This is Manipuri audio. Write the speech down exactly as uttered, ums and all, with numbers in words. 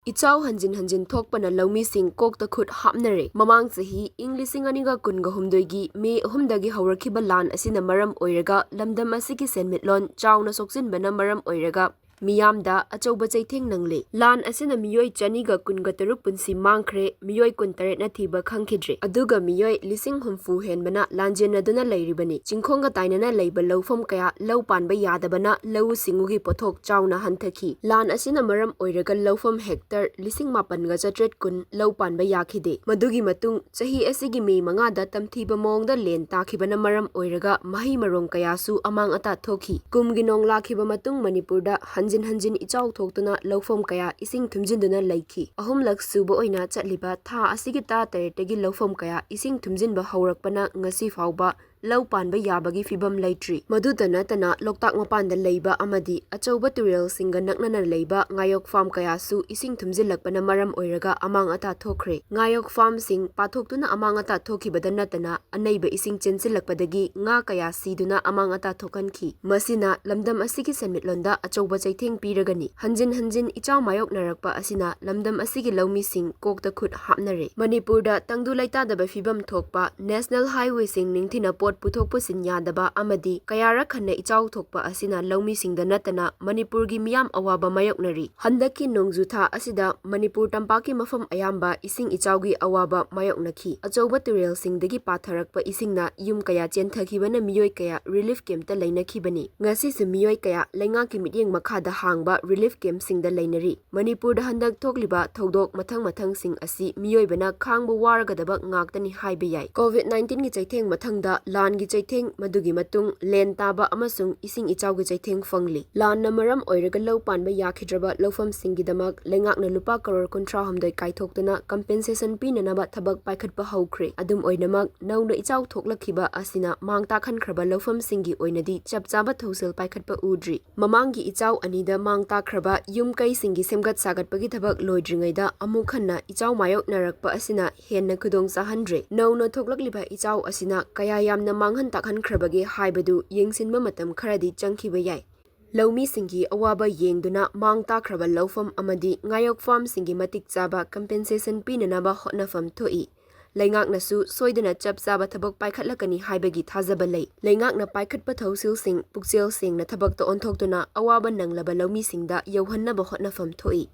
ꯏꯆꯥꯎ ꯍꯟꯖꯤꯟ ꯍꯟꯖꯤꯟ ꯊꯣꯛꯄꯅ ꯂꯧꯃꯤꯁꯤꯡ ꯀꯣꯛꯇ ꯈꯨꯠ ꯍꯥꯞꯅꯔꯦ꯫ ꯃꯃꯥꯡ ꯆꯍꯤ ꯏꯪ ꯂꯤꯁꯤꯡ ꯑꯅꯤꯒ ꯀꯨꯟꯒ ꯍꯨꯝꯗꯣꯏꯒꯤ ꯃꯦ ꯑꯍꯨꯝꯗꯒꯤ ꯍꯧꯔꯛꯈꯤꯕ ꯂꯥꯟ ꯑꯁꯤꯅ ꯃꯔꯝ ꯑꯣꯏꯔꯒ ꯂꯝꯗꯝ ꯑꯁꯤꯒꯤ ꯁꯦꯟꯃꯤꯠꯂꯣꯟ ꯆꯥꯎꯅ ꯁꯣꯛꯆꯤꯟꯕꯅ ꯃꯔꯝ ꯑꯣꯏꯔꯒ ꯃꯤꯌꯥꯝꯗ ꯑꯆꯧꯕ ꯆꯩꯊꯦꯡ ꯅꯪꯂꯦ꯫ ꯂꯥꯟ ꯑꯁꯤꯅ ꯃꯤꯑꯣꯏ ꯆꯅꯤꯒ ꯀꯨꯟꯒ ꯇꯔꯨꯛ ꯄꯨꯟꯁꯤ ꯃꯥꯡꯈ꯭ꯔꯦ, ꯃꯤꯑꯣꯏ ꯀꯨꯟꯇꯔꯦꯠꯅ ꯊꯤꯕ ꯈꯪꯈꯤꯗ꯭ꯔꯦ, ꯑꯗꯨꯒ ꯃꯤꯑꯣꯏ ꯂꯤꯁꯤꯡ ꯍꯨꯝꯐꯨ ꯍꯦꯟꯕꯅ ꯂꯥꯟꯖꯦꯟꯅꯗꯨꯅ ꯂꯩꯔꯤꯕꯅꯤ꯫ ꯆꯤꯡꯈꯣꯡꯒ ꯇꯥꯏꯅꯅ ꯂꯩꯕ ꯂꯧꯐꯝ ꯀꯌꯥ ꯂꯧ ꯄꯥꯟꯕ ꯌꯥꯗꯕꯅ ꯂꯧꯎ ꯁꯤꯡꯎꯒꯤ ꯄꯣꯠꯊꯣꯛ ꯆꯥꯎꯅ ꯍꯟꯊꯈꯤ꯫ ꯂꯥꯟ ꯑꯁꯤꯅ ꯃꯔꯝ ꯑꯣꯏꯔꯒ ꯂꯧꯐꯝ ꯍꯦꯛꯇꯔ ꯂꯤꯁꯤꯡ ꯃꯥꯄꯟꯒ ꯆꯥꯇ꯭ꯔꯦꯠ ꯀꯨꯟ ꯂꯧ ꯄꯥꯟꯕ ꯌꯥꯈꯤꯗꯦ꯫ ꯃꯗꯨꯒꯤ ꯃꯇꯨꯡ ꯆꯍꯤ ꯑꯁꯤꯒꯤ ꯃꯦ ꯃꯉꯥꯗ ꯇꯝꯊꯤꯕ ꯃꯑꯣꯡꯗ ꯂꯦꯟ ꯇꯥꯈꯤꯕꯅ ꯃꯔꯝ ꯑꯣꯏꯔꯒ ꯃꯍꯩ ꯃꯔꯣꯡ ꯀꯌꯥꯁꯨ ꯑꯃꯥꯡ ꯑꯇꯥ ꯊꯣꯛꯈꯤ꯫ ꯀꯨꯝꯒꯤ ꯅꯣꯡ ꯂꯥꯛꯈꯤꯕ ꯃꯇꯨꯡ ꯃꯅꯤꯄꯨꯔꯗ ꯍꯟꯖꯤꯟ ꯍꯟꯖꯤꯟ ꯏꯆꯥꯎ ꯊꯣꯛꯇꯨꯅ ꯂꯧꯐꯝ ꯀꯌꯥ ꯏꯁꯤꯡ ꯊꯨꯝꯖꯤꯟꯗꯨꯅ ꯂꯩꯈꯤ꯫ ꯑꯍꯨꯝꯂꯛ ꯁꯨꯕ ꯑꯣꯏꯅ ꯆꯠꯂꯤꯕ ꯊꯥ ꯑꯁꯤꯒꯤ ꯇꯔꯥꯇꯔꯦꯠꯇꯒꯤ ꯂꯧꯐꯝ ꯀꯌꯥ ꯏꯁꯤꯡ ꯊꯨꯝꯖꯤꯟꯕ ꯍꯧꯔꯛꯄꯅ ꯉꯁꯤ ꯐꯥꯎꯕ ꯂꯧ ꯄꯥꯟꯕ ꯌꯥꯕꯒꯤ ꯐꯤꯕꯝ ꯂꯩꯇ꯭ꯔꯤ꯫ ꯃꯗꯨꯇ ꯅꯠꯇꯅ ꯂꯣꯛꯇꯥꯛ ꯃꯄꯥꯟꯗ ꯂꯩꯕ ꯑꯃꯗꯤ ꯑꯆꯧꯕ ꯇꯨꯔꯦꯜꯁꯤꯡꯒ ꯅꯛꯅꯅ ꯂꯩꯕ ꯉꯥꯌꯣꯛ ꯐꯥꯝ ꯀꯌꯥꯁꯨ ꯏꯁꯤꯡ ꯊꯨꯝꯖꯤꯜꯂꯛꯄꯅ ꯃꯔꯝ ꯑꯣꯏꯔꯒ ꯑꯃꯥꯡ ꯑꯇꯥ ꯊꯣꯛꯈ꯭ꯔꯦ꯫ ꯉꯥꯌꯣꯛ ꯐꯥꯝꯁꯤꯡ ꯄꯥꯊꯣꯛꯇꯨꯅ ꯑꯃꯥꯡ ꯑꯇꯥ ꯊꯣꯛꯈꯤꯕꯗ ꯅꯠꯇꯅ ꯑꯅꯩꯕ ꯏꯁꯤꯡ ꯆꯦꯟꯁꯤꯜꯂꯛꯄꯗꯒꯤ ꯉꯥ ꯀꯌꯥ ꯁꯤꯗꯨꯅ ꯑꯃꯥꯡ ꯑꯇꯥ ꯊꯣꯛꯍꯟꯈꯤ꯫ ꯃꯁꯤꯅ ꯂꯝꯗꯝ ꯑꯁꯤꯒꯤ ꯁꯦꯟꯃꯤꯠꯂꯣꯟꯗ ꯑꯆꯧꯕ ꯆꯩꯊꯦꯡ ꯄꯤꯔꯒꯅꯤ꯫ ꯍꯟꯖꯤꯟ ꯍꯟꯖꯤꯟ ꯏꯆꯥꯎ ꯃꯥꯌꯣꯛꯅꯔꯛꯄ ꯑꯁꯤꯅ ꯂꯝꯗꯝ ꯑꯁꯤꯒꯤ ꯂꯧꯃꯤꯁꯤꯡ ꯀꯣꯛꯇ ꯈꯨꯠ ꯍꯥꯞꯅꯔꯦ꯫ ꯃꯅꯤꯄꯨꯔꯗ ꯇꯪꯗꯨ ꯂꯩꯇꯥꯗꯕ ꯐꯤꯕꯝ ꯊꯣꯛꯄ, ꯅꯦꯁꯅꯦꯜ ꯍꯥꯏꯋꯦꯁꯤꯡ ꯅꯤꯡꯊꯤꯅ ꯄꯣꯠ ꯄꯨꯊꯣꯛ ꯄꯨꯁꯤꯟ ꯌꯥꯗꯕ ꯑꯃꯗꯤ ꯀꯌꯥꯔꯛ ꯍꯟꯅ ꯏꯆꯥꯎ ꯊꯣꯛꯄ ꯑꯁꯤꯅ ꯂꯧꯃꯤꯁꯤꯡꯗ ꯅꯠꯇꯅ ꯃꯅꯤꯄꯨꯔꯒꯤ ꯃꯤꯌꯥꯝ ꯑꯋꯥꯕ ꯃꯥꯌꯣꯛꯅꯔꯤ꯫ ꯍꯟꯗꯛꯀꯤ ꯅꯣꯡꯖꯨ ꯊꯥ ꯑꯁꯤꯗ ꯃꯅꯤꯄꯨꯔ ꯇꯝꯄꯥꯛꯀꯤ ꯃꯐꯝ ꯑꯌꯥꯝꯕ ꯏꯁꯤꯡ ꯏꯆꯥꯎꯒꯤ ꯑꯋꯥꯕ ꯃꯥꯌꯣꯛꯅꯈꯤ꯫ ꯑꯆꯧꯕ ꯇꯨꯔꯦꯜꯁꯤꯡꯗꯒꯤ ꯄꯥꯊꯔꯛꯄ ꯏꯁꯤꯡꯅ ꯌꯨꯝ ꯀꯌꯥ ꯆꯦꯟꯊꯈꯤꯕꯅ ꯃꯤꯑꯣꯏ ꯀꯌꯥ ꯔꯤꯂꯤꯐ ꯀꯦꯝꯞꯇ ꯂꯩꯅꯈꯤꯕꯅꯤ꯫ ꯉꯁꯤꯁꯨ ꯃꯤꯑꯣꯏ ꯀꯌꯥ ꯂꯩꯉꯥꯛꯀꯤ ꯃꯤꯠꯌꯦꯡ ꯃꯈꯥꯗ ꯍꯥꯡꯕ ꯔꯤꯂꯤꯐ ꯀꯦꯝꯞꯁꯤꯡꯗ ꯂꯩꯅꯔꯤ꯫ ꯃꯅꯤꯄꯨꯔꯗ ꯍꯟꯗꯛ ꯊꯣꯛꯂꯤꯕ ꯊꯧꯗꯣꯛ ꯃꯊꯪ ꯃꯊꯪꯁꯤꯡ ꯑꯁꯤ ꯃꯤꯑꯣꯏꯕꯅ ꯈꯥꯡꯕ ꯋꯥꯔꯒꯗꯕ ꯉꯥꯛꯇꯅꯤ ꯍꯥꯏꯕ ꯌꯥꯏ꯫ ꯀꯣꯚꯤꯗ ꯅꯥꯏꯟꯇꯤꯟꯒꯤ ꯆꯩꯊꯦꯡ ꯃꯊꯪꯗ ꯂꯥꯟꯒꯤ ꯆꯩꯊꯦꯡ, ꯃꯗꯨꯒꯤ ꯃꯇꯨꯡ ꯂꯦꯟ ꯇꯥꯕ ꯑꯃꯁꯨꯡ ꯏꯁꯤꯡ ꯏꯆꯥꯎꯒꯤ ꯆꯩꯊꯦꯡ ꯐꯪꯂꯤ꯫ ꯂꯥꯟꯅ ꯃꯔꯝ ꯑꯣꯏꯔꯒ ꯂꯧ ꯄꯥꯟꯕ ꯌꯥꯈꯤꯗ꯭ꯔꯕ ꯂꯧꯐꯝꯁꯤꯡꯒꯤꯗꯃꯛ ꯂꯩꯉꯥꯛꯅ ꯂꯨꯄꯥ ꯀꯔꯣꯔ ꯀꯨꯟꯊ꯭ꯔꯥꯍꯨꯝꯗꯣꯏ ꯀꯥꯏꯊꯣꯛꯇꯨꯅ ꯀꯝꯄꯦꯟꯁꯦꯁꯟ ꯄꯤꯅꯅꯕ ꯊꯕꯛ ꯄꯥꯏꯈꯠꯄ ꯍꯧꯈ꯭ꯔꯦ꯫ ꯑꯗꯨꯝ ꯑꯣꯏꯅꯃꯛ, ꯅꯧꯅ ꯏꯆꯥꯎ ꯊꯣꯛꯂꯛꯈꯤꯕ ꯑꯁꯤꯅ ꯃꯥꯡ ꯇꯥꯛꯍꯟꯈ꯭ꯔꯕ ꯂꯧꯐꯝꯁꯤꯡꯒꯤ ꯑꯣꯏꯅꯗꯤ ꯆꯞ ꯆꯥꯕ ꯊꯧꯁꯤꯜ ꯄꯥꯏꯈꯠꯄ ꯎꯗ꯭ꯔꯤ꯫ ꯃꯃꯥꯡꯒꯤ ꯏꯆꯥꯎ ꯑꯅꯤꯗ ꯃꯥꯡ ꯇꯥꯛꯈ꯭ꯔꯕ ꯌꯨꯝ ꯀꯩꯁꯤꯡꯒꯤ ꯁꯦꯝꯒꯠ ꯁꯥꯒꯠꯄꯒꯤ ꯊꯕꯛ ꯂꯣꯏꯗ꯭ꯔꯤꯉꯩꯗ ꯑꯃꯨꯛ ꯍꯟꯅ ꯏꯆꯥꯎ ꯃꯥꯌꯣꯛꯅꯔꯛꯄ ꯑꯁꯤꯅ ꯍꯦꯟꯅ ꯈꯨꯗꯣꯡ ꯆꯥꯍꯟꯗ꯭ꯔꯦ꯫ ꯅꯧꯅ ꯊꯣꯛꯂꯛꯂꯤꯕ ꯏꯆꯥꯎ ꯑꯁꯤꯅ ꯀꯌꯥ ꯌꯥꯝꯅ ꯃꯥꯡꯍꯟ ꯇꯥꯛꯍꯟꯈ꯭ꯔꯕꯒꯦ ꯍꯥꯏꯕꯗꯨ ꯌꯦꯡꯁꯤꯟꯕ ꯃꯇꯝ ꯈꯔꯗꯤ ꯆꯪꯈꯤꯕ ꯌꯥꯏ꯫ ꯂꯧꯃꯤꯁꯤꯡꯒꯤ ꯑꯋꯥꯕ ꯌꯦꯡꯗꯨꯅ ꯃꯥꯡ ꯇꯥꯛꯈ꯭ꯔꯕ ꯂꯧꯐꯝ ꯑꯃꯗꯤ ꯉꯥꯌꯣꯛ ꯐꯥꯔꯝꯁꯤꯡꯒꯤ ꯃꯇꯤꯛ ꯆꯥꯕ compensation ꯄꯤꯅꯅꯕ ꯍꯣꯠꯅꯐꯝ ꯊꯣꯛꯏ꯫ ꯂꯩꯉꯥꯛꯅꯁꯨ ꯁꯣꯏꯗꯅ ꯆꯞ ꯆꯥꯕ ꯊꯕꯛ ꯄꯥꯏꯈꯠꯂꯛꯀꯅꯤ ꯍꯥꯏꯕꯒꯤ ꯊꯥꯖꯕ ꯂꯩ꯫ ꯂꯩꯉꯥꯛꯅ ꯄꯥꯏꯈꯠꯄ ꯊꯧꯁꯤꯜꯁꯤꯡ ꯄꯨꯛꯆꯦꯜ ꯁꯦꯡꯅ ꯊꯕꯛꯇ ꯑꯣꯟꯊꯣꯛꯇꯨꯅ ꯑꯋꯥꯕ ꯅꯪꯂꯕ ꯂꯧꯃꯤꯁꯤꯡꯗ ꯌꯧꯍꯟꯅꯕ ꯍꯣꯠꯅꯐꯝ ꯊꯣꯛꯏ꯫